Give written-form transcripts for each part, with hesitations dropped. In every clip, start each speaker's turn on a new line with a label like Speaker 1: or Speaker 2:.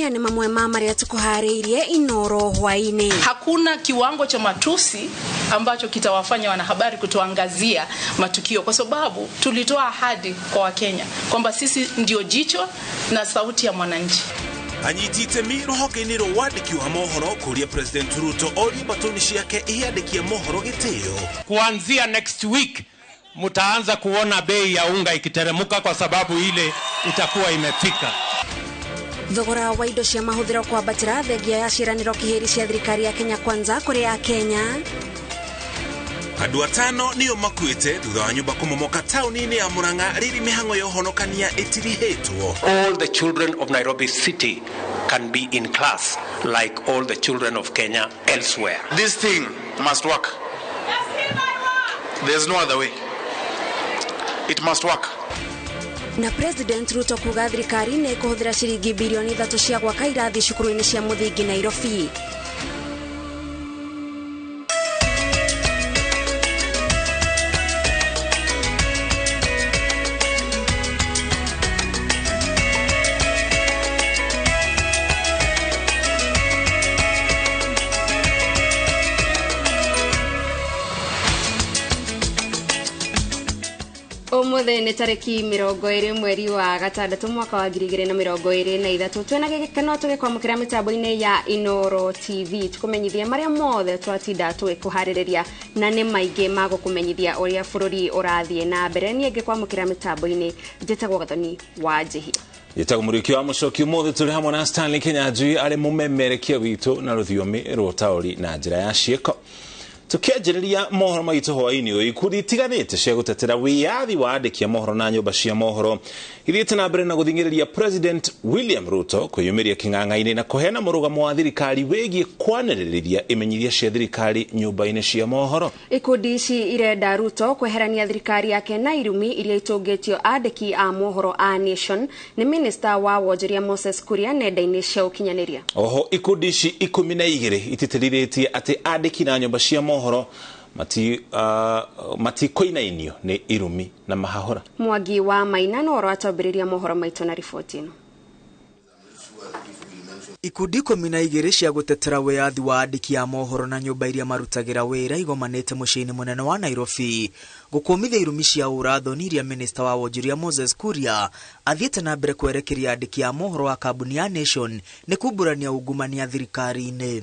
Speaker 1: Maya nĩ mamwe ma marĩa tukuharĩirie Inoro hwaini.
Speaker 2: Hakuna kiwango cha matusi ambacho kitawafanya wanahabari kutuangazia matukio, kwa sababu tulitoa ahadi kwa Wakenya kwamba sisi ndio jicho na sauti ya mwananchi.
Speaker 3: Anyiti itemi rũhonge-inĩ rwa wandĩki wa mohoro kũria President Ruto orie mbatoni ciake iandĩkie mohoro gĩtĩo.
Speaker 4: Kuanzia next week mtaanza kuona bei ya unga ikiteremuka kwa sababu ile itakuwa imefika.
Speaker 1: Thogora wa indo cia mahuthiro kwambatĩra thengia ya ciĩranĩro kĩhĩri cia thirikari ya Kenya Kwanza kũrĩ a Kenya.
Speaker 3: Andũ atano nĩo makuĩte thutha wa nyũmba kũmomoka taũni-inĩ ya Murang'a rĩrĩ mĩhang'o ya ũhonokania ĩtirihĩtwo.
Speaker 5: All the children of Nairobi City can be in class like all the children of Kenya elsewhere.
Speaker 6: This thing must work. There's no other way. It must work.
Speaker 1: Na President Ruto kuga thirikari nĩ ĩkũhũthĩra ciringi bilioni 3 cia gwaka irathi cukuru-inĩ cia mũthingi Nairobi. Umuthi nĩ tarĩki 20 mweri wa gatandatũ mwaka wa 2023. Twĩna gĩkeno tũgĩkwamũkĩra mĩtambo-inĩ ya Inoro TV tũkũmenyithia marĩa mothe twatinda tũgĩkũharĩrĩria na nĩ maingĩ ma gũkũmenyithia ũrĩa bũrũri ũrathiĩ na mbere. Niĩ ngĩkwamũkĩra mĩtambo-inĩ njĩtagwo Gathoni wa Njĩhia.
Speaker 3: Njĩtagwo Mũrĩki wa Mũcoki. Ũmũthĩ tũrĩ hamwe na Stanley Kinyanjui arĩ mũmemerekia witũ na rũthiomi rwa ũtaũri na njĩra ya ciĩko. Tukianjĩrĩria mohoro maitũ hwaĩ-inĩ ũyũ, ikundi itiganĩte cia gũtetera wĩyathi wa andĩki a mohoro na nyũmba cia mohoro ithiĩte na mbere na gũthing'ĩrĩria President William Ruto kwĩyumĩria kĩng'ang'a-inĩ na kũheana mũrũgamo wa thirikari wĩgiĩ kwanĩrĩria imenyithia cia thirikari nyũmba-inĩ cia mohoro.
Speaker 1: Ikundi ici irenda Ruto kweherania thirikari yake na irumi iria itũngĩtio andĩki a mohoro a Nation nĩ Minister wa wonjoria Moses Kuria nenda-inĩ cia ũkinyanĩria.
Speaker 3: Oho ikundi ici 12 ititĩrithĩtie atĩ andĩki na nyũmba cia mohoro matikoinainio nĩ irumi na mahahũra.
Speaker 1: Mwangi wa Maina no ũratwambĩrĩria mohoro maitũ na riboti ĩno.
Speaker 7: Ikundi 12 cia gũtetera wĩyathi wa andĩki a mohoro na nyũmba iria marutagĩra wĩra igomanĩte mũciĩ-inĩ mũnene wa Nairobi gũkũmithia irumi cia ũrathoni iria Minister wa wonjoria Moses Kuria athiĩte na mbere kwerekeria andĩki a mohoro wa kambuni ya Nation nĩ kumbũrania ungumania thirikari-inĩ.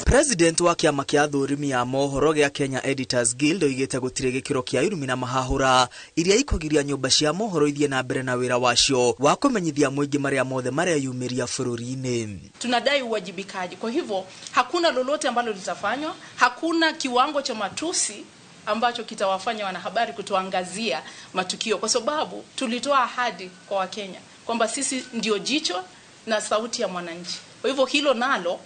Speaker 7: President wa kĩama kĩa thũrimi ya mohoro gĩa Kenya Editors Guild oigĩte gũtirĩ gĩkĩro kĩa irumi na mahahũra iria ikũgiria nyũmba cia mohoro ithiĩ na mbere na wĩra wacio wa kũmenyithia mũingĩ marĩa mothe mareyumĩria bũrũri-inĩ.
Speaker 2: Tunadai uwajibikaji. Kwa hivyo hakuna lolote ambalo litafanywa, hakuna kiwango cha matusi ambacho kitawafanya wanahabari kutuangazia matukio, kwa sababu tulitoa ahadi kwa Wakenya kwamba sisi ndio jicho na sauti ya mwananchi. Kwa hivyo hilo nalo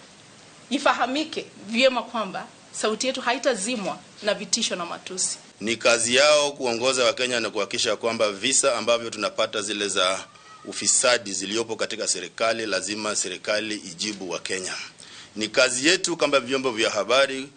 Speaker 2: ifahamike vyema kwamba sauti yetu haitazimwa na vitisho na matusi.
Speaker 8: Ni kazi yao kuongoza Wakenya na kuhakikisha kwamba visa ambavyo tunapata zile za ufisadi ziliopo katika serikali, lazima serikali ijibu Wakenya. Ni kazi yetu kama vyombo vya habari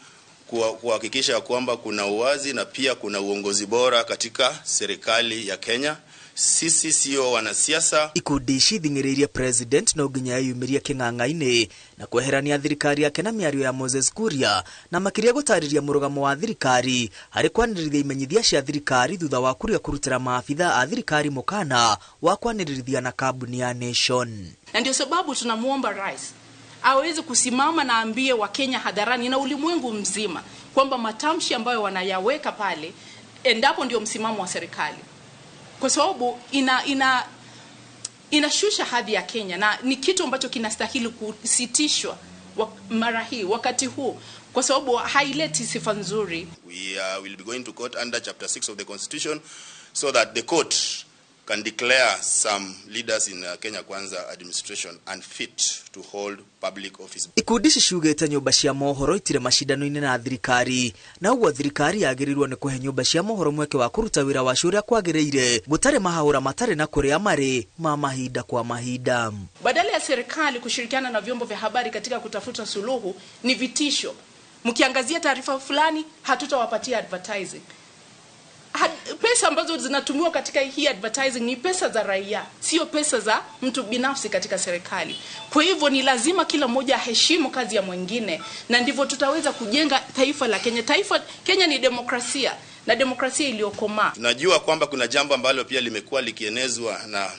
Speaker 8: kuhakikisha kwamba kuna uwazi na pia kuna uongozi bora katika serikali ya Kenya. Sisi sio wanasiasa.
Speaker 7: Ikundi ici ithing'ĩrĩirie President no nginya eyumĩrie kĩng'ang'a-inĩ na kweherania thirikari yake na mĩario ya Moses Kuria na makĩria gũtarĩria mũrũgamo wa thirikari harĩ kwanĩrĩria imenyithia cia thirikari thutha wa Kuria kũrutĩra maabitha a thirikari mũkana wa kwanĩrĩrithia na kambuni ya Nation.
Speaker 2: Na ndio sababu tunamuomba rais aweze kusimama na ambie Wakenya hadharani na ulimwengu mzima kwamba matamshi ambayo wanayaweka pale endapo ndio msimamo wa serikali, kwa sababu inashusha hadhi ya Kenya na ni kitu ambacho kinastahili kusitishwa mara hii wakati huu, kwa sababu haileti sifa nzuri.
Speaker 8: We will be going to court under chapter 6 of the Constitution so that the court can declare some leaders in Kenya Kwanza administration unfit to hold public office.
Speaker 7: Ikundi ici ciugĩte nyũmba cia mohoro itirĩ macindano-inĩ na thirikari na ũguo thirikari yagĩrĩirwo nĩ kũhe nyũmba cia mohoro mweke wa kũruta wĩra wacio ũrĩa kwagĩrĩire gũtarĩ mahahũra matarĩ na kũrĩa marĩ ma mahinda kwa mahinda.
Speaker 2: Badala ya serikali kushirikiana na vyombo vya habari katika kutafuta suluhu ni vitisho. Mkiangazia taarifa fulani hatutawapatia advertising. Pesa ambazo zinatumiwa katika hii advertising ni pesa za raia, sio pesa za mtu binafsi katika serikali. Kwa hivyo ni lazima kila mmoja aheshimu kazi ya mwingine, na ndivyo tutaweza kujenga taifa la Kenya. Taifa Kenya ni demokrasia, na demokrasia iliyokomaa.
Speaker 8: Tunajua kwamba kuna jambo ambalo pia limekuwa likienezwa na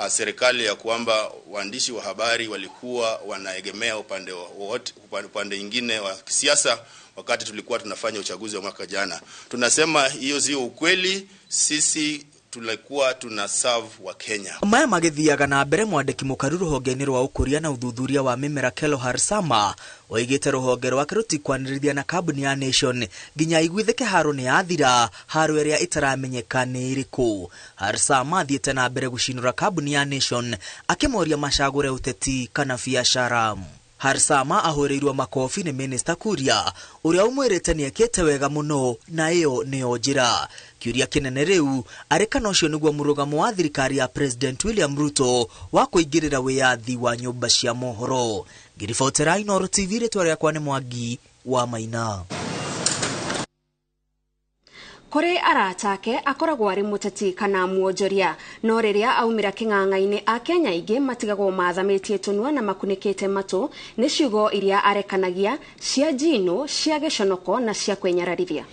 Speaker 8: serikali ya kwamba waandishi wa habari walikuwa wanaegemea upande ingine wa kisiasa wakati tulikuwa tunafanya uchaguzi wa mwaka jana. Tunasema hiyo sio ukweli, sisi tulikuwa tuna serve wa Kenya.
Speaker 7: Maya magithiaga na mbere mwandĩki mũkaru rũhonge-inĩ rwa ũkũria na ũthuthuria wa mĩmera Kelo Harsama oigĩte rũhonge rwake rũtikwanĩrĩria na kambuni ya Nation nginya iguithĩke haro nĩ yathira, haro ĩrĩa ĩtaramenyeka nĩ ĩrĩkũ. Harsama athiĩte na mbere gũcinũra kambuni ya Nation akĩmoria macagũre ũteti kana biacara. Harsama ahũrĩirwo makobi nĩ Minister Kuria ũrĩa ũmwĩrĩte nĩekĩte wega mũno na ĩyo nĩyo njĩra. Kĩũria kĩnene rĩu arĩ kana ũcio nĩguo mũrũgamo wa thirikari ya President William Ruto wa kũingĩrĩra wĩyathi wa nyũmba cia mohoro. Ngĩribotera Inooro TV, rĩtwa rĩakwa nĩ Mwangi wa Maina.
Speaker 1: Kũrĩ arata ake akoragwo arĩ mũteti kana mwonjoria, no rĩrĩa aumĩra kĩng'ang'a-inĩ Akenya aingĩ matigagwo mathamĩtie tũnua na makunĩkĩte matũ nĩ ciugo iria arekanagia cia njino, cia gĩconoko na cia kwĩnyararithia.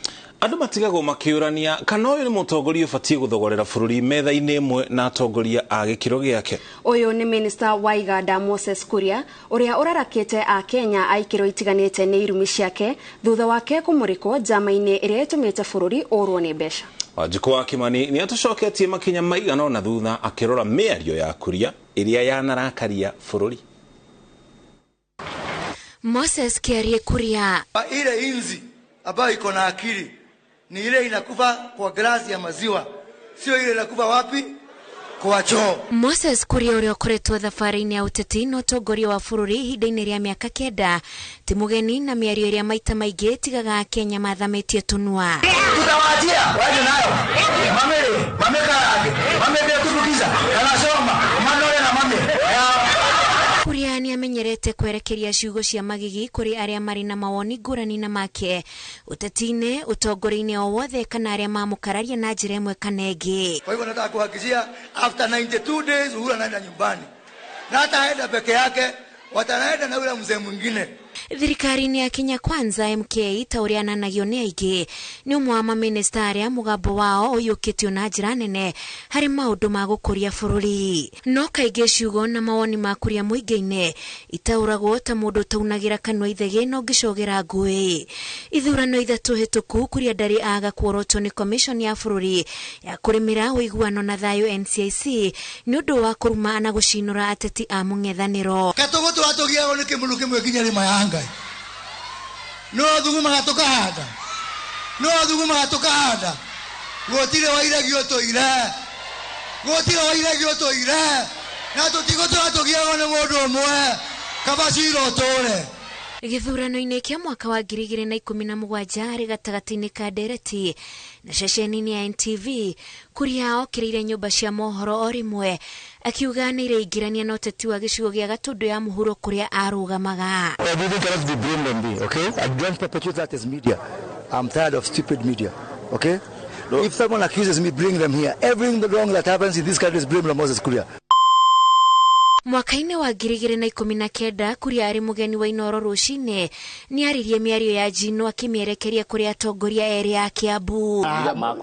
Speaker 3: Andũ matigagwo makĩũrania kana ũyũ nĩ mũtongoria ũbatiĩ gũthogorera bũrũri metha-inĩ ĩmwe na atongoria a gĩkĩro gĩake.
Speaker 1: Ũyũ nĩ Minister wa Iganda Moses Kuria ũrĩa ũrarakĩte Akenya a ikĩro itiganĩte nĩ irumi ciake thutha wake kũmũrĩkwo njama-inĩ ĩrĩa ĩtũmĩte bũrũri ũrwo nĩ mbeca.
Speaker 3: Wanjikũ wa Kimani nĩ atũcoketie makinya maigana ũna thutha akĩrora mĩario ya Kuria ĩrĩa yanarakaria bũrũri.
Speaker 9: Moses Kiarie Kuria:
Speaker 10: ile inzi ambayo iko na akili ni ile inakufa kwa glasi ya maziwa, sio ile inakufa wapi? Kwa choo.
Speaker 9: Moses Kuria ũrĩa ũkoretwo thabarĩ-inĩ ya ũteti na ũtongoria wa bũrũri ihinda-inĩ rĩa mĩaka 9 ti mũgeni na mĩario ĩrĩa maita maingĩ ĩtigaga Akenya mathamĩtie tũnua.
Speaker 10: Tutawaachia waje nayo mamere mamekarange mamebe kutukiza anasoma manore na mame.
Speaker 9: Kuria nĩ amenyerete kwerekeria ciugo cia magigi kũrĩ arĩa marĩ na mawoni ngũrani na make ũteti-inĩ, ũtongoria-inĩ o wothe kana arĩa mamũkararia na njĩra ĩmwe kana ĩngĩ.
Speaker 10: Kwa hivyo nataka kuhakikishia after 92 days Uhuru anaenda nyumbani, na hataenda peke yake, watanaenda na yule mzee mwingine.
Speaker 9: Thirikari-inĩ ya Kenya Kwanza MK ta ũrĩa ananagio nĩ aingĩ nĩ ũmwe wa mamĩnĩsta arĩa mũgambo wao ũiyũkĩtio na njĩra nene harĩ maũndũ ma gũkũria bũrũri. No kaingĩ ciugo na mawoni ma Kuria mũingĩ-inĩ itaũragwo ta mũndũ ũtaunagĩra kanua ithegĩ na ũngĩcogera ngũĩ. Ithurano 3 hĩtũku Kuria ndarĩ aga kuorotwo nĩ Commission ya bũrũri ya kũrĩmĩra ũiguano na thayũ NCIC nĩ ũndũ wa kũruma na gũcinũra ateti a mũng'ethanĩro.
Speaker 10: Katũgũ tũratũgiagwo nĩ kĩmũndũ kĩmwe nginya rĩ maya Ngai. No thugumaga tũkahanda, no thugumaga tũkahanda, gũtirĩ wairagio tũire, gũtirĩ wairagio tũire, na tũtigũtũra tũgiagwo nĩ mũndũ ũmwe, kaba cira ũtũre.
Speaker 9: Gĩthurano-inĩ kĩa mwaka wa 2017 harĩ gatagatĩ-inĩ ka ndereti na ceceni-inĩ ya NTV, Kuria okĩrĩire nyũmba cia mohoro o rĩmwe akiuga nĩ ireingĩrania na ũteti wa gĩcigo gĩa Gatũndũ ya mũhuro kũrĩa arũgamaga.
Speaker 10: Everything cannot be blamed on me, okay? I don't perpetuate that as media. I'm tired of stupid media, okay? No. If someone accuses me, bring them here. Everything wrong that happens in this country is blamed on Moses Kuria.
Speaker 9: Mwaka-inĩ wa 2019 Kuria arĩ mũgeni wa Inooro rũcinĩ nĩ aririe mĩario ya njino akĩmĩerekeria kũrĩ atongoria erĩ a Kiambu.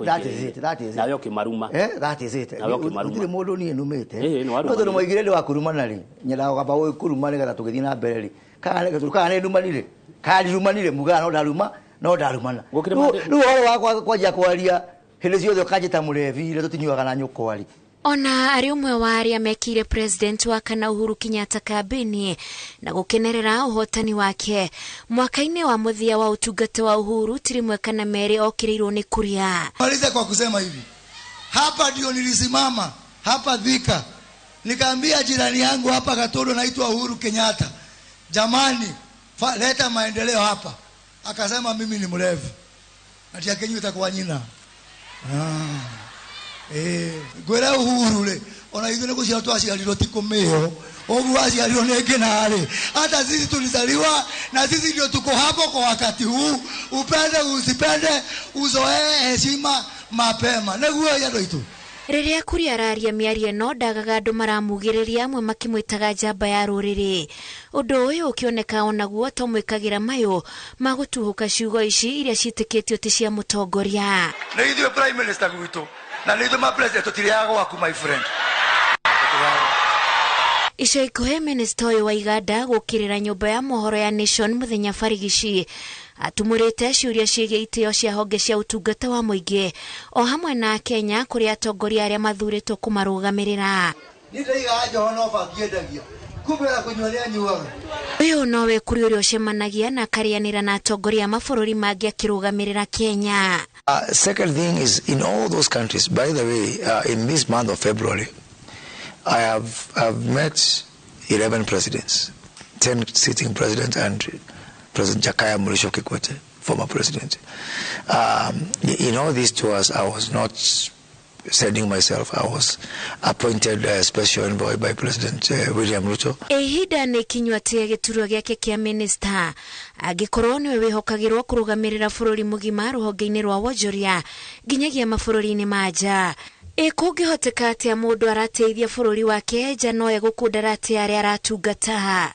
Speaker 10: That is it, that is it.
Speaker 11: Nawe ũkĩmaruma.
Speaker 10: That is it.
Speaker 11: Nawe ũkĩmaruma.
Speaker 10: Gũtirĩ mũndũ niĩ numĩte. No tondũ mwaigire ndĩ wa kũrumana rĩ, nyendaga kwamba kũruma nĩgetha tũgĩthiĩ na mbere rĩ. Kana nĩ ndumanire, kana ndirumanire, mugaga no ndaruma, no ndarumana. Rĩu ũhoro wa kwanjia kwaria hĩndĩ ciothe ũkanjĩta mũrebi, rĩrĩa tũtinyuaga na nyũkwa rĩ.
Speaker 9: Ona arĩ ũmwe wa arĩa mekire president wa kana Uhuru Kenyatta kambeni na gũkenerera ũhotani wake mwaka-inĩ wa mũthia wa ũtungata wa Uhuru ti rĩmwe kana merĩ okĩrĩirwo nĩ Kuria.
Speaker 10: Maliza kwa kusema hivi, hapa ndio nilisimama hapa Thika nikaambia jirani yangu hapa Gatodo naitwa Uhuru Kenyatta, jamani leta maendeleo hapa. Akasema mimi ni mlevi, ati akenywa itakuwa nyina. Ngwĩre Uhuru rĩ, ona ithuĩ nĩ gũciarwo twaciarirwo ti kũmĩo, ũguo aciarirwo nĩ ngĩna rĩ, hata sisi tulizaliwa na sisi ndio tuko hapo kwa wakati huu. Upende usipende, uzoee heshima Mapema nĩguo andũ aitũ.
Speaker 9: Rĩrĩa Kuria araria mĩario ĩno ndagaga andũ maramugĩrĩria, amwe makĩmwĩtaga njamba ya rũrĩrĩ. Ũndũ ũyũ ũkĩoneka onaguo to mwĩkagĩra mayũ ma gũtuhũka ciugo ici iria ciĩtĩkĩtio ti cia mũtongoria.
Speaker 10: Nĩ ithuĩ prime minister gwitũ na nĩ ithuĩ ma president tũtirĩaga gwaku, my friend.
Speaker 9: Ica ikuhĩ minista ũyũ wa iganda gũkĩrĩra nyũmba ya mohoro ya Nation mũthenya barigici atumũrĩte ciũria ciĩgiĩ itĩo cia honge cia ũtungata wa mũingĩ o hamwe na Kenya kũrĩ atongoria arĩa mathurĩtwo kũmarũgamĩrĩra.
Speaker 10: Niĩ ndaigaga njoho no bangi endagia kumbe ona kũnyua nĩ anyuaga.
Speaker 9: Ũyũ nowe Kuria ũrĩa ũcemanagia na akarĩanĩra na atongoria a mabũrũri mangĩ akĩrũgamĩrĩra Kenya.
Speaker 11: Second thing is, in all those countries, by the way, in this month of February, I have met 11 presidents, 10 sitting presidents and President Jakaya Mrisho Kikwete, former president. In all these tours, I was not sending myself. I was appointed a special envoy by President William Ruto.
Speaker 9: Ihinda nĩ ikinyu atĩ gĩturwa gĩake kĩa minista angĩkorwo nĩwe wĩhokagĩrwo kũrũgamĩrĩra bũrũri mũgima rũhonge-inĩ rwa wonjoria nginyagia mabũrũri-inĩ ma nja. Ĩ kũngĩhoteka atĩa mũndũ arateithia bũrũri wake nja no egũkundara atĩa arĩa aratungata?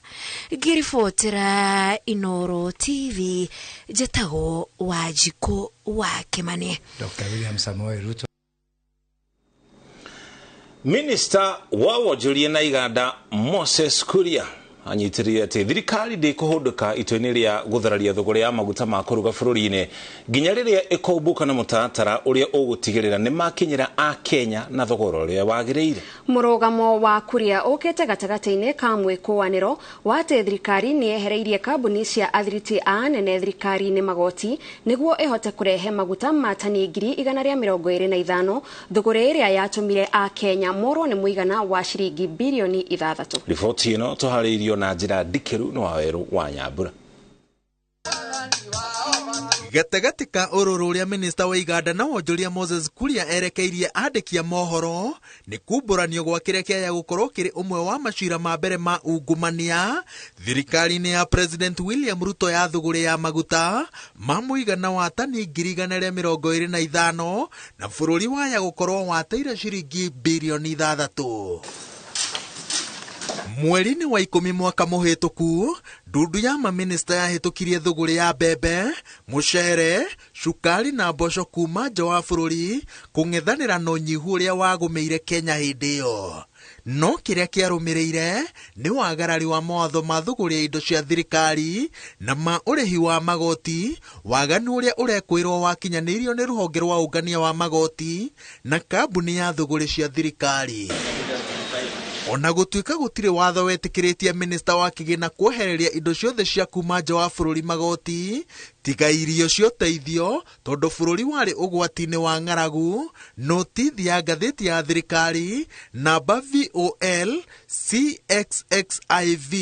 Speaker 9: Ngĩribotera Inoro TV, njĩtagwo Wanjikũ wa Kĩmani.
Speaker 12: Dr. William Samoei Ruto.
Speaker 3: Minista wa wonjoria na iganda Moses Kuria anyitĩrĩire atĩ thirikari ndĩkũhũndũka itua-inĩ rĩa gũthararia thogora ya maguta ma kũruga bũrũri-inĩ nginya rĩrĩa ĩkombũka na mũtaratara ũrĩa ũgũtigĩrĩra nĩ makinyĩra Akenya na thogora ũrĩa wagĩrĩire.
Speaker 1: Mũrũgamo wa Kuria ũkĩte gatagatĩ-inĩ ka mwĩkũanĩro wa atĩ thirikari nĩ yehereirie kambuni cia athiriti a anene thirikari-inĩ magoti nĩguo ĩhote kũrehe maguta ma tani 125,000 thogora ĩrĩa yatũmire Akenya morwo nĩ mũigana wa ciringi birioni 6.
Speaker 3: Riboti ĩno tũharĩirio na njĩra ndikĩru nĩ Wawerũ wa Nyambura.
Speaker 13: Gatagatĩ ka ũrũrũ ũrĩa minista wa iganda na wonjoria Moses Kuria erekeirie andĩki a mohoro nĩ kumbũranio gwa kĩrĩa kĩaya gũkorwo kĩrĩ ũmwe wa macira ma mbere ma ungumania thirikari-inĩ ya President William Ruto ya thũgũrĩ ya maguta ma mũigana wa tani 125,000 na bũrũri waya gũkorwo wateire ciringi birioni 6. Mweri-inĩ wa 10 mwaka mũhĩtũku, ndundu ya maminista yahĩtũkirie thũgũrĩ ya mbembe, mũcere, cukari na mboco kuma nja wa bũrũri kũng'ethanĩra na ũnyihu ũrĩa wagũmĩire Kenya hĩndĩ ĩyo. No kĩrĩa kĩarũmĩrĩire nĩ wagarari wa mawatho ma thũgũrĩ ya indo cia thirikari na ma ũrĩhi wa magoti, waganu ũrĩa ũrekwĩrwo wakinyanĩirio nĩ rũhonge rwa ũngania wa magoti na kambuni ya thũgũrĩ cia thirikari. Ona gũtuĩka gũtirĩ watho wetĩkĩrĩtie minista wa kĩgĩna kwehereria indo ciothe cia kuma nja wa bũrũri magoti tiga irio cia ũteithio tondũ bũrũri warĩ ũgwati-inĩ wa ng'aragu, notithi ya ngathĩti ya thirikari namba VOL CXXIV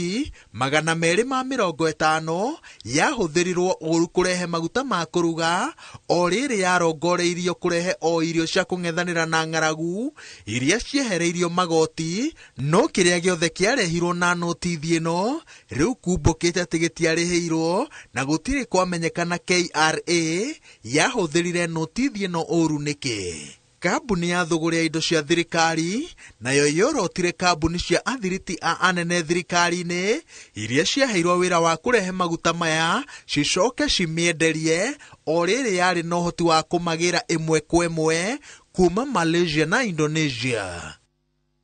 Speaker 13: 250 yahũthĩrirwo ũru kũrehe maguta ma kũruga o rĩrĩ yarongoreirio kũrehe o irio cia kũng'ethanĩra na ng'aragu iria ciehereirio magoti, no kĩrĩa gĩothe kĩarehirwo na notithi ĩno rĩu kumbũkĩte atĩ gĩtiarĩhĩirwo na gũtirĩ kwamenyekana KRA yahũthĩrire notithi ĩno ũru nĩkĩ. Kambuni ya thũgũrĩ ya indo cia thirikari nayo yorotire kambuni cia athiriti a anene thirikari-inĩ iria ciaheirwo wĩra wa kũrehe maguta maya cicoke cimĩenderie o rĩrĩ yarĩ na ũhoti wa kũmagĩra ĩmwe kwa ĩmwe kuma Malaysia na Indonesia.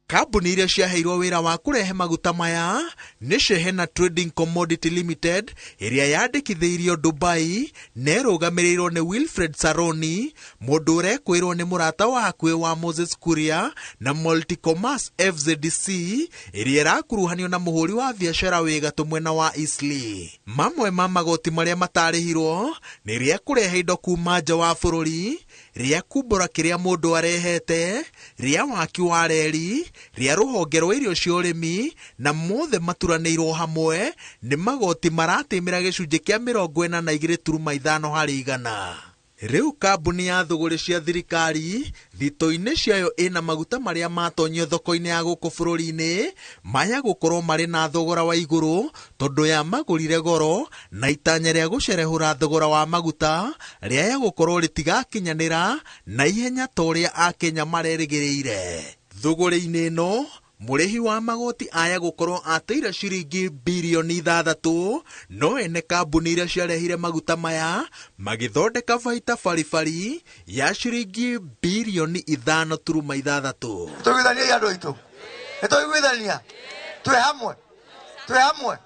Speaker 13: Kambuni iria ciaheirwo wĩra wa kũrehe maguta maya nĩ Shehena Trading Commodity Limited ĩrĩa yandĩkithĩirio Dubai na ĩrũgamĩrĩirwo nĩ Wilfred Saroni, mũndũ ũrekwĩrwo nĩ mũrata wa hakuhĩ wa Moses Kuria, na Multicommerce FZC ĩrĩa ĩrakuruhanio na mũhũri wa biacara wĩ gatũ mwena wa Eastleigh. Mamwe ma magoti marĩa matarĩhirwo nĩ rĩa kũrehe indo kuma nja wa bũrũri, rĩa kumbũra kĩrĩa mũndũ arehete, rĩa waki wa reri, rĩa rũhonge rwa irio cia ũrĩmi, na mothe maturanĩirwo hamwe nĩ magoti maratĩmĩra gĩcunjĩ kĩa 42.5 harĩ igana. Rĩu kambuni ya thũgũrĩ cia thirikari thito-inĩ ciayo ĩna maguta marĩa matonyio thoko-inĩ ya gũkũ bũrũri-inĩ maya gũkorwo marĩ na thogora wa igũrũ tondũ ya magũrire goro na itanya rĩa gũcerehũra thogora wa maguta rĩaya gũkorwo rĩtigakinyanĩra na ihenya ta ũrĩa Akenya marerĩgĩrĩire. Thũgũrĩ-inĩ ĩno mũrĩhi wa magoti aya gũkorwo ateire ciringi birioni 6 no ene kambuni iria ciarehire maguta maya magĩthondeka baita baribari ya ciringi birioni 5.6.
Speaker 10: Tũiguithanie andũ aitũ, nĩtũiguithania, twĩ hamwe, twĩ hamwe.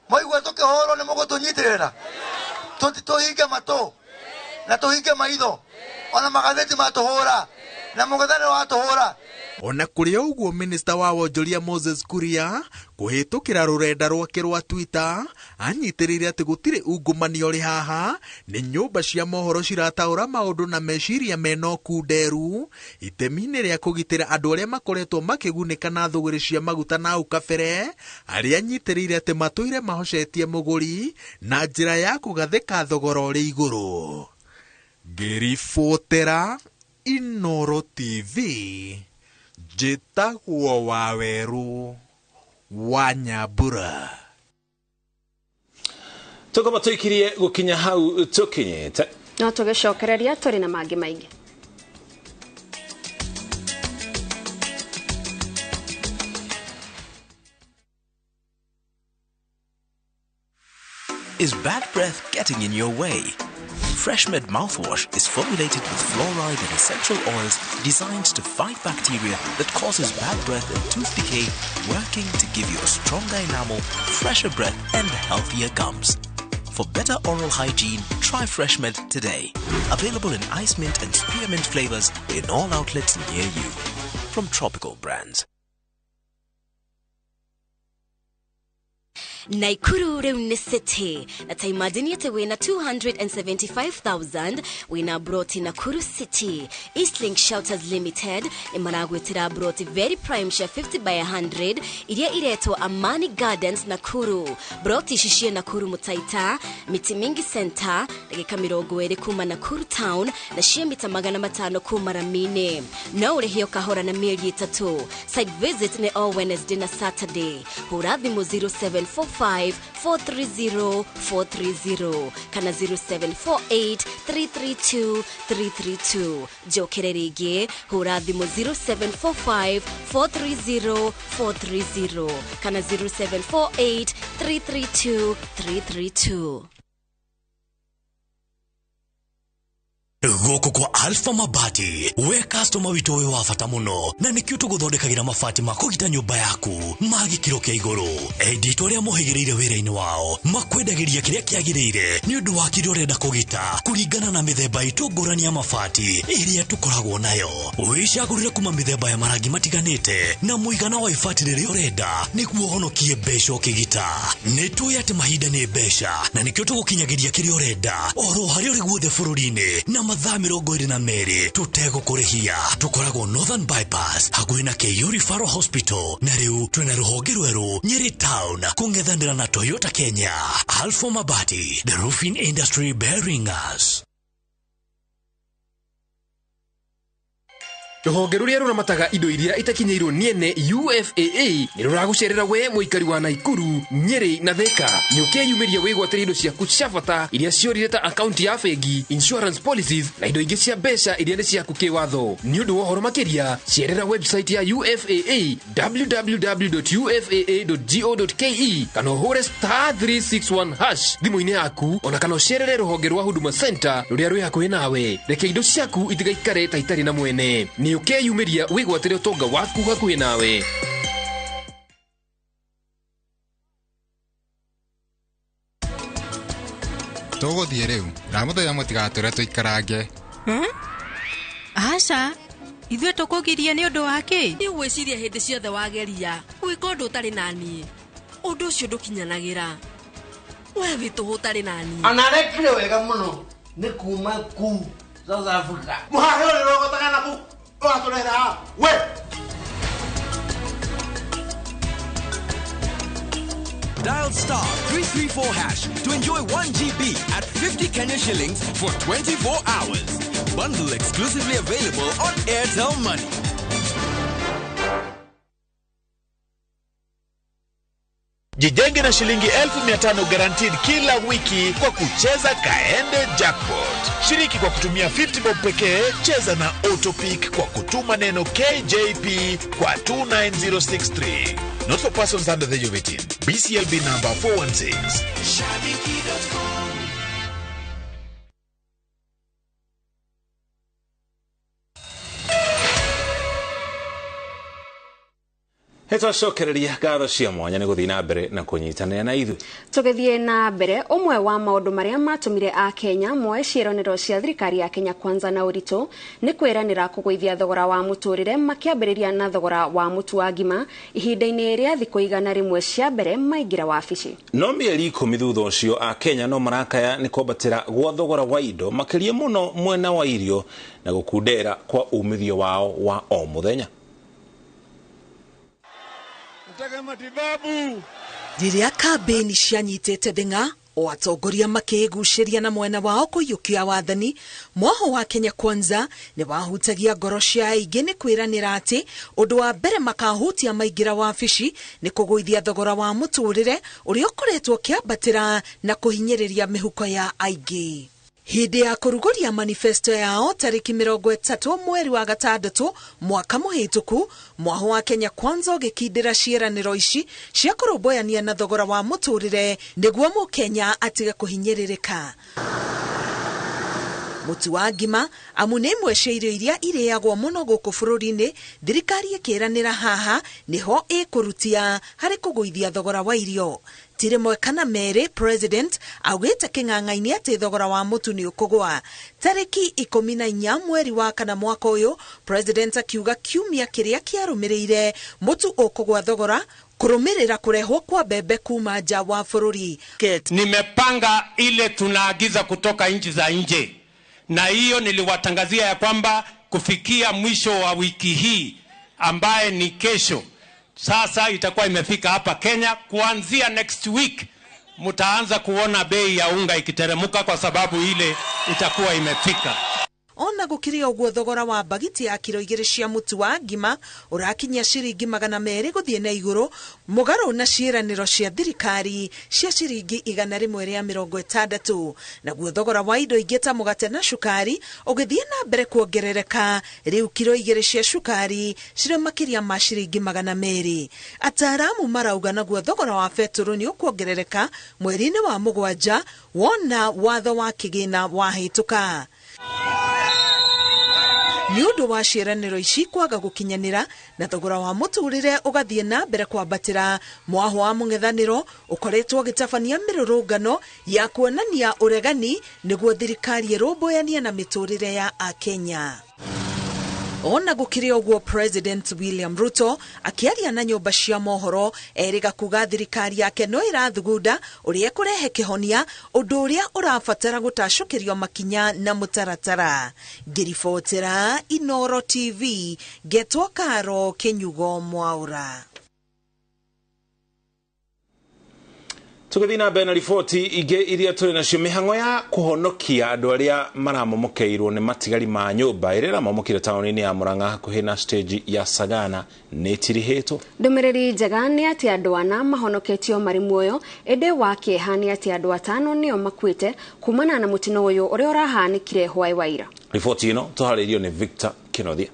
Speaker 10: Mwaigua tũkĩhũrwo nĩ mũgũtũnyitĩrĩra, tũhinge matũ na tũhinge maitho, ona magathĩti matũhũra na mũng'ethanĩro watũhũra.
Speaker 13: Ona kũrĩ ũguo minista wa wonjoria Moses Kuria kũhĩtũkĩra rũrenda rwake rwa Twitter anyitĩrĩire atĩ gũtirĩ ungumania ũrĩ haha, nĩ nyũmba cia mohoro cirataũra maũndũ na meciria mena ũkunderu itemi-inĩ rĩa kũgitĩra andũ arĩa makoretwo makĩgunĩka na thũgũrĩ cia maguta na hau kabere, arĩa anyitĩrĩire atĩ matũire mahocetie mũgũri na njĩra ya kũgathĩka thogora ũrĩ igũrũ. Ngĩribotera Inoro TV, njĩtagwo Wawerũ wa Nyambura.
Speaker 3: Tũkorwo tũikirie gũkinya hau tũkinyĩte,
Speaker 1: no tũgĩcokereria tũrĩ na mangĩ maingĩ.
Speaker 14: Is bad breath getting in your way? FreshMed mouthwash is formulated with fluoride and essential oils designed to fight bacteria that causes bad breath and tooth decay, working to give you a stronger enamel, fresher breath, and healthier gums. For better oral hygiene, try FreshMed today. Available in ice mint and spearmint flavors in all outlets near you. From Tropical Brands.
Speaker 15: Naikuru rĩu nĩ city na ta imagine atĩ wĩna 275,000 wĩna broti Nakuru City. Eastlink Shelters Limited nĩ maragwĩtĩra broti very prime cia 50 by 100 iria iretwo Amani Gardens Nakuru. Broti ici ciĩ Nakuru Mutaita, Miti Mingi Center, ndagĩka 20 kuma Nakuru Town na ciĩ mita 500 kuma Ramine. No ũrĩhio kahora na mĩeri 3. Site visit nĩ all Wednesday na Saturday. Hũra thimũ 0745 430 430 kana 0748 332 332. Njokere rĩngĩ, hũra thimũ 0745 430 430 kana 0748 332 332.
Speaker 16: Gũkũ kwa Alpha Mabati, we customer witũ wĩ wa bata mũno na nĩkĩo tũgũthondekagĩra mabati ma kũgita nyũmba yaku ma gĩkĩro kĩa igũrũ. Enditũ arĩa mohĩgĩrĩire wĩra-inĩ wao makwendagĩria kĩrĩa kĩagĩrĩire nĩ ũndũ wa kĩrĩa ũrenda kũgita kũringana na mĩthemba itũ ngũrani ya mabati ĩrĩa tũkoragwo nayo. Wĩcagũrĩre kuma mĩthemba ya marangi matiganĩte na mũigana wa ibati rĩrĩa ũrenda nĩguo ũhonokie mbeca ũkĩgita. Nĩ tũĩ atĩ mahinda nĩ mbeca na nĩkĩo tũgũkinyagĩria kĩrĩa ũrenda oro harĩa ũrĩ guothe bũrũri-inĩ na mathaa 22 tũtegũkũrĩhia. Tũkoragwo Northern Bypass hakuhĩ na KU Referral Hospital na rĩu twĩna rũhonge rwerũ Nyeri Town kũng'ethanĩra na Toyota Kenya. Alpha Mabati, the roofing industry bearing us.
Speaker 17: Rũhonge rũrĩa rũramataga indo iria itakinyĩirwo nĩ ene UFAA nĩ rũragũcerera we mũikari wa Naikuru, Nyeri na Thika. Nĩ ũkeyumĩria wĩgwatĩre indo ciaku cia bata iria ciorire ta akaunti ya bengi, insurance policies na indo ingĩ cia mbeca iria nĩ ciaku kĩwatho. Nĩ ũndũ wa ũhoro makĩria, cerera website ya UFAA www.ufaa.go.ke kana ũhũre *361# thimũ-inĩ yaku, ona kana ũcerere rũhonge rwa Huduma Center rũrĩa rwĩ hakuhĩ nawe. Reke indo ciaku itigaikare ta itarĩ na mwene. Nĩ ũkeyumĩria wĩgwatĩre ũtonga waku hakuhĩ nawe.
Speaker 18: Tũgũthiĩ rĩu, ndamũthaitha mũtigatũre tũikarange.
Speaker 19: Aca, ithuĩ tũkũgiria nĩ ũndũ wa kĩ?
Speaker 20: Nĩ ũgwĩciria hĩndĩ ciothe wageria gwĩka ũndũ ũtarĩ na niĩ, ũndũ ũcio ndũkinyanagĩra. We wĩ tũhũ ũtarĩ na niĩ.
Speaker 21: Anarekire wega mũno nĩ kuma kuu South Africa. Mũhahe ũrĩ rogotaga na kuu ũgatũrehera haha we.
Speaker 4: Dial star 334 hash to enjoy 1 GB at 50 Kenya shillings for 24 hours. Bundle exclusively available on Airtel Money.
Speaker 22: Jijenge na shilingi 1500 guaranteed kila wiki kwa kucheza Kaende Jackpot. Shiriki kwa kutumia 50 bob pekee, cheza na Autopick kwa kutuma neno KJP kwa 29063. Not for persons under the age of 18. BCLB number 416.
Speaker 4: Shabiki.com.
Speaker 3: Nĩtwacokereria ngatho cia mwanya nĩ gũthiĩ na mbere na kũnyitanĩra na ithuĩ.
Speaker 1: Tũgĩthiĩ na mbere, ũmwe wa maũndũ marĩa matũmire Akenya moe ciĩranĩro cia thirikari ya Kenya Kwanza na ũritũ nĩ kwĩranĩra kũgũithia thogora wa mũtũrĩre, makĩambĩrĩria na thogora wa mũtu wa ngima ihinda-inĩ rĩa thikũ 100 cia mbere maingĩra wabici.
Speaker 3: No mĩeri 10 thutha ũcio Akenya no marakaya nĩ kwambatĩra gwa thogora wa indo, makĩria mũno mwena wa irio na gũkundera kwa umithio wao wa o mũthenya.
Speaker 23: Rĩrĩa kambĩini cianyitĩte thing'a o atongoria makĩĩgucĩria na mwena wao kũiyũkia wathani, mwaho wa Kenya Kwanza nĩ wahutagia ngoro cia aingĩ nĩ kwĩranĩra atĩ ũndũ wa mbere makahutia maingĩra wabici nĩ kũgũithia thogora wa mũtũrĩre ũrĩa ũkoretwo ũkĩambatĩra na kũhinyĩrĩria mĩhuko ya aingĩ. Hĩndĩ ya kũrugũria manifesto yao tarĩki 30 mweri wa gatandatũ mwaka mũhĩtũku, mwaho wa Kenya Kwanza ũgĩkindĩra ciĩranĩro ici cia kũrũmbũyania na thogora wa mũtũrĩre nĩguo mũkenya atige kũhinyĩrĩrĩka. Mũtu wa ngima amu nĩ imwe cia irio iria irĩagwo mũno gũkũ bũrũri-inĩ, thirikari ĩkĩranĩra haha nĩho ĩkũrutia harĩ kũgũithia thogora wa irio. Ti rĩmwe kana merĩ, President augĩte kĩng'ang'a-inĩ atĩ thogora wa mũtu nĩ ũkũgũa. Tarĩki 14 mweri wa kana mwaka ũyũ, President akiuga kiumia kĩrĩa kĩarũmĩrĩire mũtu ũkũgũa thogora kũrũmĩrĩra kũrehwo kwa mbembe kuma nja wa bũrũri.
Speaker 5: Nimepanga ile tunaagiza kutoka nchi za nje, na hiyo niliwatangazia ya kwamba kufikia mwisho wa wiki hii ambaye ni kesho, sasa itakuwa imefika hapa Kenya. Kuanzia next week mtaanza kuona bei ya unga ikiteremuka kwa sababu ile itakuwa imefika.
Speaker 23: Ona gũkĩrĩ ũguo, thogora wa bagiti ya kiro 2 cia mũtu wa ngima ũrakinyia ciringi 200 gũthiĩ na igũrũ, mũgarũ na ciĩranĩro cia thirikari cia ciringi 160. Naguo thogora wa indo ingĩ ta mũgate na cukari ũgĩthiĩ na mbere kuongerereka, rĩu kiro 2 cia cukari cirĩ makĩria ma ciringi 200. Ataaramu marauga naguo thogora wa betũrũ nĩ ũkuongerereka mweri-inĩ wa 7 wona watho wa kĩgĩna wahĩtũka. Nĩ ũndũ wa ciĩranĩro ici kwaga gũkinyanĩra na thogora wa mũtũrĩre ũgathiĩ na mbere kwambatĩra, mwaho wa mũng'ethanĩro ũkoretwo ũgĩtabania mĩrũrũngano ya kuonania ũregani nĩguo thirikari ĩrũmbũyanie na mĩtũrĩre ya Akenya. Ona gũkĩrĩ ũguo, President William Ruto akĩaria na nyũmba cia mohoro erĩga kuga thirikari yake no ĩrathugunda ũrĩa ĩkũrehe kĩhonia, ũndũ ũrĩa ũrabatara gũtacũkĩrio makinya na mũtaratara. Ngĩribotera Inoro TV, ngetwo Karo Kĩnyugo Mwaura.
Speaker 3: Tũgĩthiĩ na mbere na riboti ingĩ iria tũrĩ nacio, mĩhang'o ya kũhonokia andũ arĩa maramomokeirwo nĩ matigari ma nyũmba ĩrĩa ĩramomokire taũni-inĩ ya Murang'a hakuhĩ na stage ya Sagana nĩ ĩtirihĩtwo.
Speaker 1: Ndũmĩrĩri njega nĩ atĩ andũ 4 mahonoketio marĩ muoyo, ĩndĩ wa kĩeha nĩ atĩ andũ 5 nĩo makuĩte kumana na mũtino ũyũ ũrĩa ũrahanĩkire hwaĩ wa ira.
Speaker 3: Riboti ĩno tũharĩirio nĩ Victor Kinothia.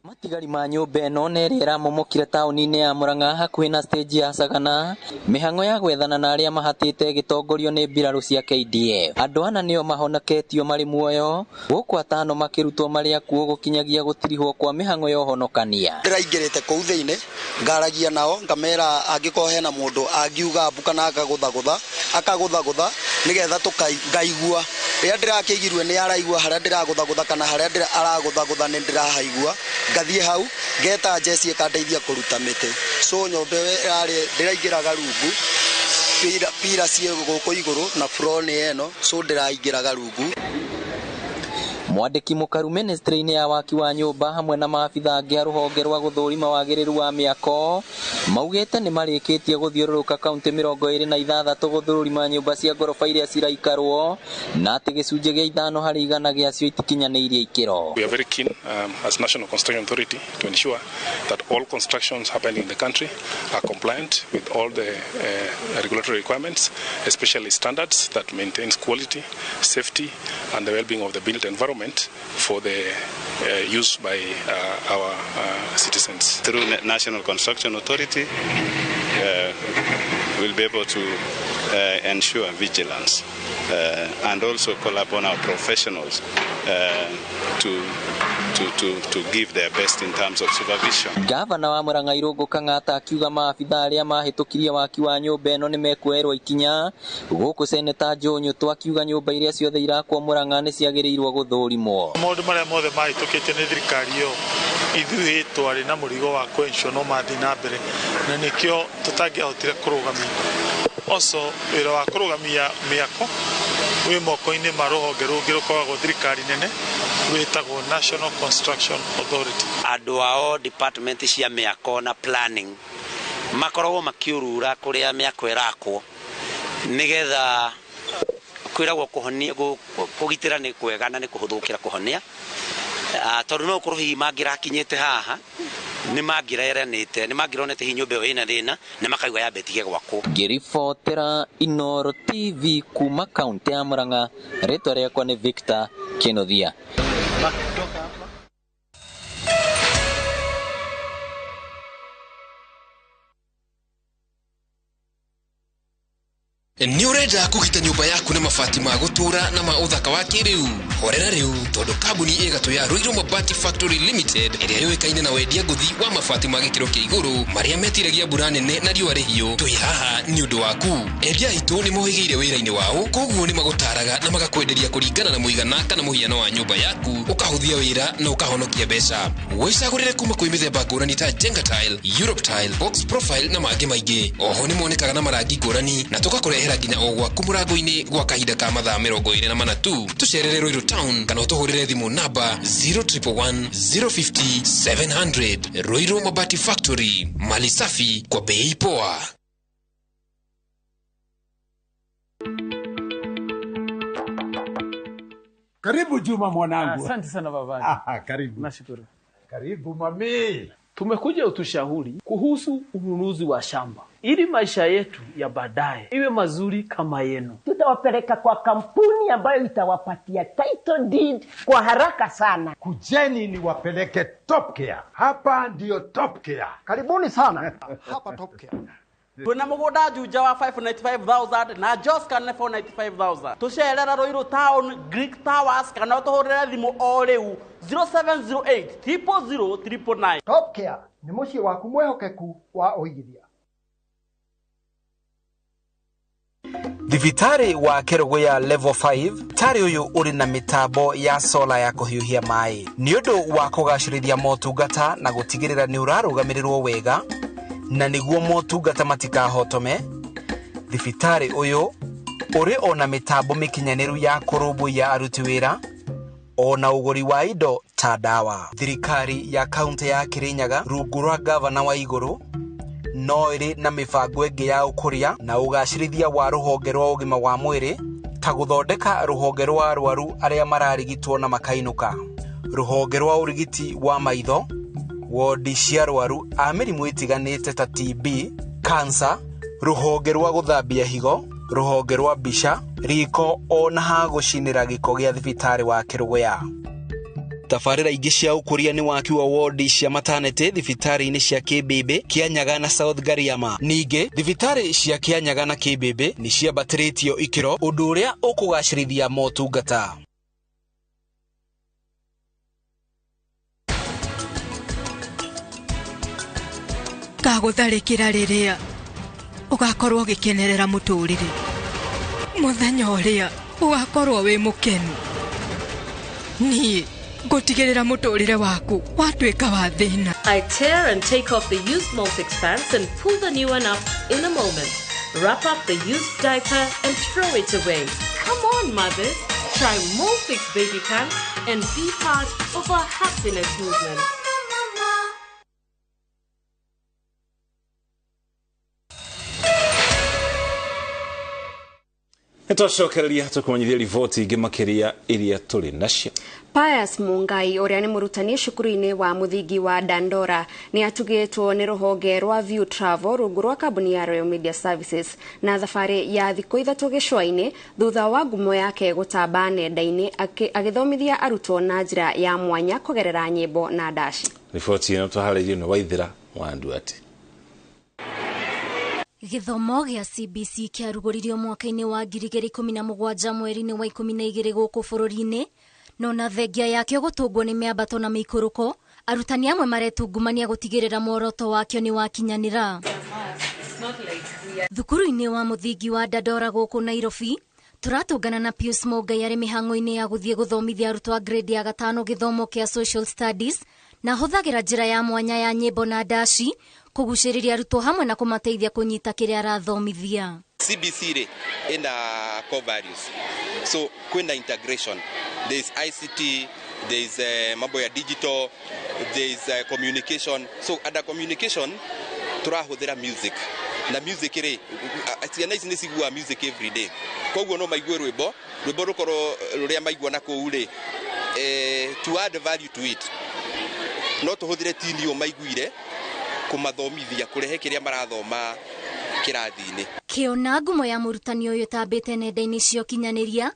Speaker 24: Matigari ma nyũmba ĩno nĩ ĩrĩa ĩramomokire taũni-inĩ ya Murang'a hakuhĩ na stage ya Sagana. Mĩhang'o ya gwethana na arĩa mahatĩte ĩgĩtongorio nĩ mbirarũ cia KDF. Andũ 4 nĩo mahonoketio marĩ muoyo, gũkũ 5 makĩrutwo marĩ akuũ gũkinyagia gũtirihwo kwa mĩhang'o ya ũhonokania.
Speaker 25: Ndĩraingĩrĩte kũu thĩinĩ ngaragia nao ngamera angĩkorwo hena mũndũ angiuga mbu kana akagũthagũtha akagũthagũtha nĩgetha tũkaigua. Rĩrĩa ndĩrakĩigirwe nĩ araigua harĩa ndĩragũthagũtha kana harĩa aragũthagũtha nĩ ndĩrahaigua, ngathiĩ hau ngeta njeci ĩkandeithia kũruta mĩtĩ. So nyũmba ĩyo ĩrarĩ ndĩraingĩraga rungu, pira ciĩ gũkũ igũrũ na floor nĩ ĩno, so ndĩraingĩraga rungu.
Speaker 24: Mwandĩki mũkaru ministry-inĩ ya waki wa nyũmba hamwe na maabitha angĩ a rũhonge rwa gũthũrima wagĩrĩru wa mĩako maugĩte nĩ marĩkĩtie gũthiũrũrũka kaunti 26 gũthũrima nyũmba cia ngoroba iria ciraikarwo na atĩ gĩcunjĩ gĩa 5% gĩacio itikinyanĩirie ikĩro.
Speaker 2: We are very keen as National Construction Authority to ensure that all constructions happening in the country are compliant with all the regulatory requirements, especially standards that maintains quality, safety and the well-being of the built environment for the use by our citizens.
Speaker 6: Through National Construction Authority, we'll be able to ensure vigilance and also call upon our professionals to give their best in terms of supervision.
Speaker 24: Gavana wa Murang'a Irũngũ Kang'ata akiuga maabitha arĩa mahĩtũkirie waki wa nyũmba ĩno nĩmekuoerwo ikinya, gũkũ Seneta Joe Nyutu akiuga nyũmba iria ciothe irakwo Murang'a nĩ ciagĩrĩirwo gũthũrimwo.
Speaker 7: Maũndũ marĩa mothe mahĩtũkĩtio nĩ thirikari ĩyo ithuĩ twarĩ na mũrigo wa kwencio no mathiĩ na mbere na nĩkĩo tũtangĩahotire kũrũgamia. Also wĩra wa kũrũgamia mĩako wĩ moko-inĩ ma rũhonge rũngĩ rũkoragwo thirikari nene rwĩtagwo National Construction Authority.
Speaker 8: Andũ ao department cia mĩako na planning makoragwo makiurura kũrĩa mĩako ĩrakwo nĩgetha kwĩragwo kũhonia kũgitĩra nĩ kwega na nĩ kũhũthũkĩra kũhonia, tondũ no ũkorwo hihi mangĩrakinyĩte haha nĩ mangĩreranĩte nĩ mangĩronete hihi nyũmba ĩyo ĩna thĩna na makauga yambe ĩtige gwakwo.
Speaker 24: Ngĩribotera Inooro TV kuma kaunti ya Murang'a, rĩtwa rĩakwa nĩ Victor Kĩnuthia.
Speaker 17: Nĩ ũrenda kũgita nyũmba yaku na mabati ma gũtũra na ma ũthaka wa kĩrĩu? Horera rĩu tondũ kambuni ĩgatũ ya Ruiru Mabati Factory Limited ĩrĩa yũĩkaine na wendia ngũthi wa mabati ma gĩkĩro kĩa igũrũ marĩa metiragia mbura nene na riũa rĩhiũ, twĩ haha nĩ ũndũ waku. Endia aitũ nĩ mohĩgĩire wĩra-inĩ wao, koguo nĩ magũtaraga na magakwenderia kũringana na mũigana kana mũhiano wa nyũmba yaku, ũkahũthia wĩra na ũkahonokia mbeca. Wĩcagũrĩre kuma kwĩ mĩthemba ngũrani ta Jenga Tile, Europe Tile, Box Profile na mangĩ maingĩ. Oho nĩ monekaga na marangi ngũrani na tũgakũrehera nginya o gwaku mũrango-inĩ gwa kahinda ka mathaa 24 tu. Tũcerere Ruiru Town kana ũtũhũrĩre thimũ namba 0111 050 700. Ruiru Mabati Factory, mali safi kwa bei poa.
Speaker 11: Karibu Juma mwanangu.
Speaker 26: Asante sana baba.
Speaker 11: Karibu.
Speaker 26: Nashukuru.
Speaker 11: Karibu mami.
Speaker 26: Tumekuja utushauri kuhusu ununuzi wa shamba ili maisha yetu ya baadaye iwe mazuri kama yenu.
Speaker 27: Tutawapeleka kwa kampuni ambayo itawapatia title deed kwa haraka sana.
Speaker 11: Kujeni ni wapeleke Top Care. Hapa ndio Top Care.
Speaker 28: Karibuni sana. Hapa Top Care.
Speaker 29: Twina mugunda Juja wa 595,000 na Joska nĩ 495,000. Tucerera Ruiru Town, Greek Towers kana utuhurire thimu o riu 0708 000 999.
Speaker 28: Top Care nĩ mũciĩ waku mwehokeku wa ũigithia.
Speaker 30: Thibitarĩ wa Kerugoya Level 5 tarĩ ũyũ ũrĩ na mĩtambo ya sola ya kũhiũhia maĩ nĩ ũndũ wa kũgacĩrithia motungata na gũtigĩrĩra nĩ ũrarũgamĩrĩrwo wega na nĩguo motungata matikahotome. Thibitarĩ ũyũ ũrĩ ona mĩtambo mĩkinyanĩru ya kũrũmbũiya aruti wĩra ona ũgũri wa indo ta ndawa. Thirikari ya kaunti ya Kirinyaga rungu rwa gavana wa Igũrũ no ĩrĩ na mĩbango ĩngĩ ya ũkũria na ũgacĩrithia wa rũhonge rwa ũgima wa mwĩrĩ ta gũthondeka rũhonge rwa arwaru arĩa mararigitwo na makainũka, rũhonge rwa ũrigiti wa maitho, wodi cia arwaru a mĩrimũ ĩtiganĩte ta TB, kansa, rũhonge rwa gũthambia higo, rũhonge rwa mbica, riko ona ha gũcinĩra gĩko gĩa thibitarĩ wa Kerugoya. Tabarĩra ingĩ cia ũkũria nĩ waki wa wodi cia maternity thibitarĩ-inĩ cia Kĩmbĩmbĩ, Kĩanyaga na South Gariama. Ningĩ thibitarĩ cia Kĩanyaga na Kĩmbĩmbĩ nĩ ciambatĩrĩtio ikĩro, ũndũ ũrĩa ũkũgacĩrithia motungata.
Speaker 19: Ngagũtharĩkĩra rĩrĩa ũgakorwo ũgĩkenerera mũtũrĩre, mũthenya ũrĩa ũgakorwo wĩ mũkenu. Niĩ ngũtigĩrĩra mũtũrĩre waku watuĩka wa thĩna.
Speaker 31: I tear and take off the used Molfix pants and pull the new one up in a moment. Wrap up the used diaper and throw it away. Come on, mothers. Try Molfix baby pants and be part of our happiness movement.
Speaker 3: Nĩtwacokereria tũkũmenyithia riboti ingĩ makĩria iria tũrĩ nacio.
Speaker 1: Pius Mungai ũrĩa nĩ mũrutani cukuru-inĩ wa mũthingi wa Dandora nĩ atugĩtwo nĩ rũhonge rwa View Travel rungu rwa kambuni ya Royal Media Services na thabarĩ ya thikũ 3 gĩcũa-inĩ thutha wa ngumo yake gũtamba nenda-inĩ agĩthomithia arutwo na njĩra ya mwanya kũgerera nyĩmbo na ndaci.
Speaker 3: Riboti ĩno twaharĩirio nĩ Waithĩra wa Nduati.
Speaker 9: Gĩthomo gĩa CBC kĩarugũririo mwaka-inĩ wa 2017 mweri-inĩ wa 12 gũkũ bũrũri-inĩ, no na thengia yakĩo gũtũngwo nĩ mĩambato na mĩikũrũko, arutani amwe maretungumania gũtigĩrĩra muoroto wakĩo nĩ wakinyanĩra. Thukuru-inĩ wa mũthingi wa Dandora gũkũ Nairobi, tũratũngana na Pius Mungai arĩ mĩhang'o-inĩ ya gũthiĩ gũthomithia arutwo a grade ya 5 gĩthomo kĩa Social Studies, na hũthagĩra njĩra ya mwanya ya nyĩmbo na ndaci kũgucĩrĩria arutwo hamwe na kũmateithia kũnyita kĩrĩa arathomithia.
Speaker 10: CBC rĩ ina core values, so kwina integration, there is ICT, there is mambo ya digital, there is communication. So under communication tũrahũthĩra music, na music rĩ ciana ici nĩ ciguaga music every day, koguo no maigue rwĩmbo rũkorwo rũrĩa maigua na kũu rĩ, to add value to it no tũhũthĩre tini ũyũ maiguire kũmathomithia kũrehe kĩrĩa marathoma kĩrathi-inĩ.
Speaker 9: Kĩona ngumo ya mũrutani ũyũ ĩtambĩte nenda-inĩ cia ũkinyanĩria,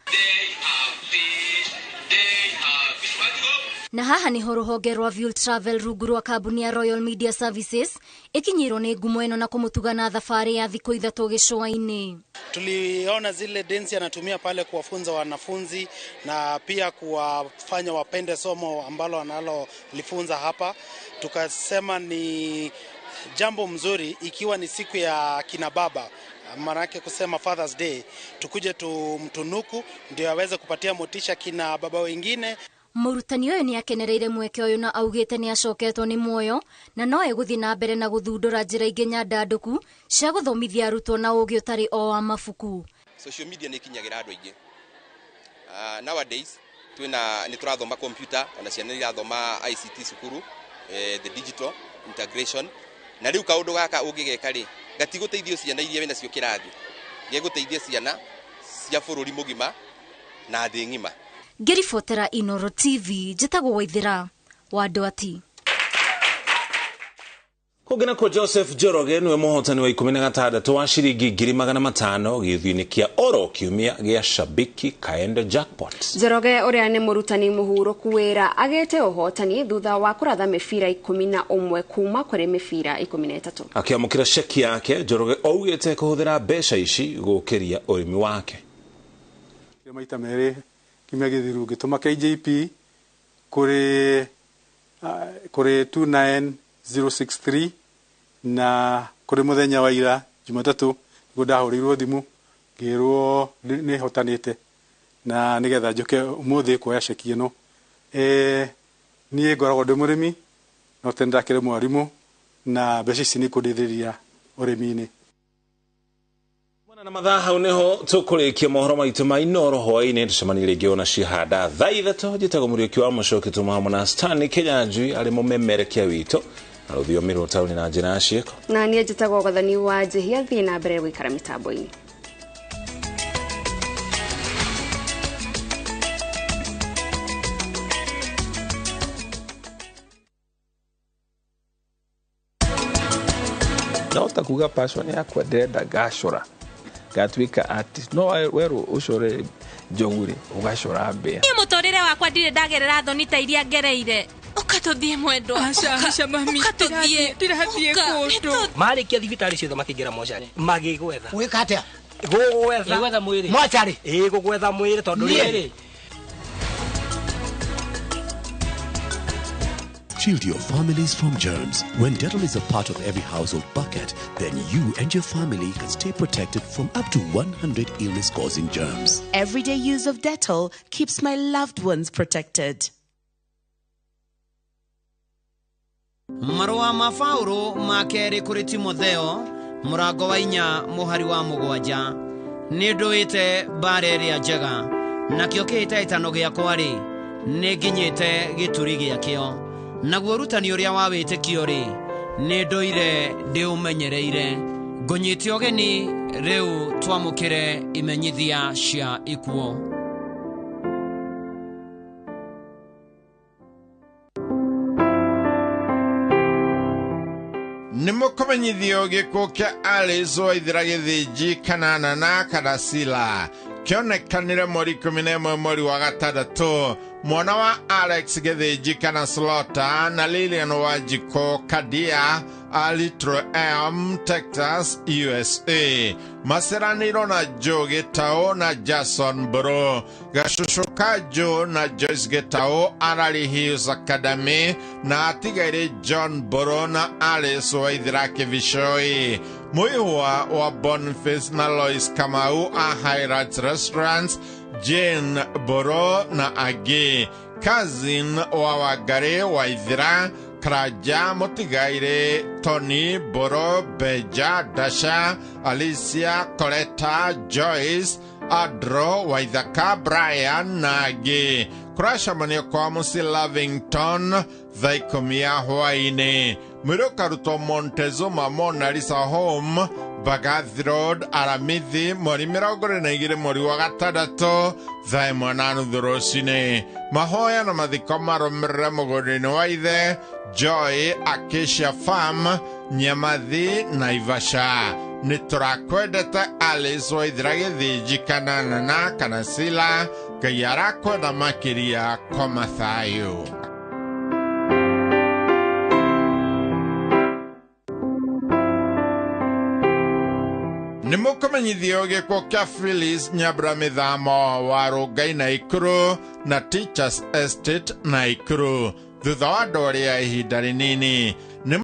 Speaker 9: na haha nĩho rũhonge rwa View Travel rungu rwa kambuni ya Royal Media Services ĩkinyĩirwo nĩ ngumo ĩno na kũmũtuga na thabarĩ ya thikũ 3 gĩcũa-inĩ.
Speaker 12: Tuliona zile densi anatumia pale kuwafunza wanafunzi na pia kuwafanya wapende somo ambalo analolifunza hapa. Tukasema ni jambo mzuri ikiwa ni siku ya kina baba, maanake kusema Father's Day, tukuje tumtunuku ndio aweze kupatia motisha kina baba wengine.
Speaker 9: Mũrutani ũyũ nĩ akenereire mweke ũyũ na augĩte nĩ acoketwo nĩ muoyo na no egũthiĩ na mbere na gũthundũra njĩra ingĩ nyandandũku cia gũthomithia arutwo na ũgĩ ũtarĩ o wa mabuku.
Speaker 10: Social media nĩ ikinyagĩra andũ aingĩ. Nowadays twĩna nĩ tũrathoma computer, ona ciana nĩ irathoma ICT cukuru, the digital integration, na rĩu kaũndũ gaka ũngĩgeka rĩ gatigũteithio ciana iria wĩnacio kĩrathi, gegũteithia ciana cia bũrũri mũgima na thĩ ng'ima.
Speaker 9: Ngĩribotera Inoro TV, njĩtagwo Waithĩra wa Ndwati.
Speaker 3: Kũngĩ nakuo Joseph Njoroge nĩwe mũhotani wa 16 wa ciringi 500,000 gĩthũinĩ kĩa oro kiumia gĩa Shabiki Kaende Jackpot.
Speaker 1: Njoroge ũrĩa nĩ mũrutani mũhurũku wĩra agĩte ũhotani thutha wa kũratha mĩbira 11 kuma kũrĩ mĩbira 13.
Speaker 3: Akĩamũkĩra ceki yake, Njoroge augĩte kũhũthĩra mbeca ici gũkĩria ũrĩmi wake.
Speaker 13: Maita merĩ kiumia gĩthiru ngĩtũma KJP kũrĩ 29063 na kũrĩ mũthenya wa ira Jumatatũ nĩguo ndahũrĩirwo thimũ ngĩrwo nĩ hotanĩte na nĩgetha njũke ũmũthĩ kuoya ceki ĩno. Niĩ ngoragwo ndĩ mũrĩmi no tene ndakĩrĩ mwarimũ na mbeca ici nĩ ikũndeithĩrĩria ũrĩmi-inĩ.
Speaker 3: Na mathaa hau niho tũkũrĩkia mohoro maitũ ma Inoro hwaĩ-inĩ. Tũcemanie rĩngĩ ona cihanda thaa 3. Njĩtagwo Mũriũki wa Mũcoki, tuma hamwe na Stanley Kĩnyanjui arĩ mũmemerekia witũ na rũthiomi rwa taũni na njĩra ya ciĩko.
Speaker 1: Na niĩ njĩtagwo Gathani wa Njĩhia. Thiĩ na mbere gũikara mĩtambo-inĩ.
Speaker 14: Ndahota kuga passion yakwa ndĩrenda ngacora gatuika artist, no werũ ũcore njogu rĩ ũgacora mbĩa.
Speaker 15: Niĩ mũtũrĩre wakwa ndirĩ ndagerera thoni ta iria ngereire. Ũka tũthiĩ mwendwa.
Speaker 19: Aca mami,
Speaker 15: ũka tũthiĩ.
Speaker 19: Ndĩrathiĩ kũndũ.
Speaker 16: Marĩkia thibitarĩ ciothe makĩingĩra mocarĩ magĩgwetha.
Speaker 18: Gwĩka atĩa?
Speaker 16: Gũgwetha.
Speaker 18: Gwetha mwĩrĩ.
Speaker 16: Mocarĩ? Ĩĩ gũgwetha mwĩrĩ tondũ rĩrĩ.
Speaker 20: Shield your families from germs. When Dettol is a part of every household bucket, then you and your family can stay protected from up to 100 illness-causing germs.
Speaker 23: Everyday use of Dettol keeps my loved ones protected.
Speaker 21: Marũa ma Paũlũ ma kerĩ kũrĩ Timotheo mũrango wa 4 mũhari wa 7. Nĩ ndũĩte mbara ĩrĩa njega, nakĩo kĩhĩtahĩtano gĩakwa rĩ Nĩ nginyĩte gĩturi gĩakĩo. Naguo ũrutani ũrĩa wa wĩtĩkio rĩ, nĩ ndũire ndĩũmenyereire. Ngũnyite ũgeni rĩu twamũkĩre imenyithia cia ikuũ.
Speaker 2: Nĩ mũkũmenyithio gĩkuũ kĩa Alice Waithera Gĩthĩnji kana Nana kana Sila kĩonekanire mweri 11 mweri wa gatandatũ. Mwana wa Alex Gĩthĩnji kana Slota na Lilian Wanjikũ Kadia a Little Elm, Texas, USA. Maceranĩirwo na Joe Gĩtaũ na Jason Bro. Gacũcũ ka Joe na Joyce Gĩtaũ Arari Hills Academy na atigaire John Bro na Alice Waithera Kĩbicoi. Mũihwa wa Boniface na Lois Kamau a Highlights Restaurants, Jane Boro na angĩ. Cousin wa Wangari Waithera, Karaja Mũtigaire, Tony Boro, Beja Dasha, Alicia Coletta, Joyce Adro Waithaka, Brian na angĩ. Kũracemanio kwa mũciĩ Lavington thaa 10 ya hwaĩ-inĩ. Mwĩrĩ ũkarutwo Montezuma Mona Lisa Home, Bagathi Road, Aramithi, mweri 22 mweri wa gatandatũ thaa 1:30 rũcinĩ. Mahoya na mathiko marũmĩrĩre mũgũnda-inĩ wa ithe Joy Acacia Farm, Nyamathi, Naivasha. Nĩ tũrakwendete Alice Waithera Gĩthĩnji kana Nana kana Sila. Ngai arakwenda makĩria koma thayũ. Nĩ mũkũmenyithio gĩkuũ kĩa Phyllis Nyambura Mĩthamo wa Rũngai Naikuru na Teachers Estate Naikuru thutha wa ndwari ya ihinda rĩnini.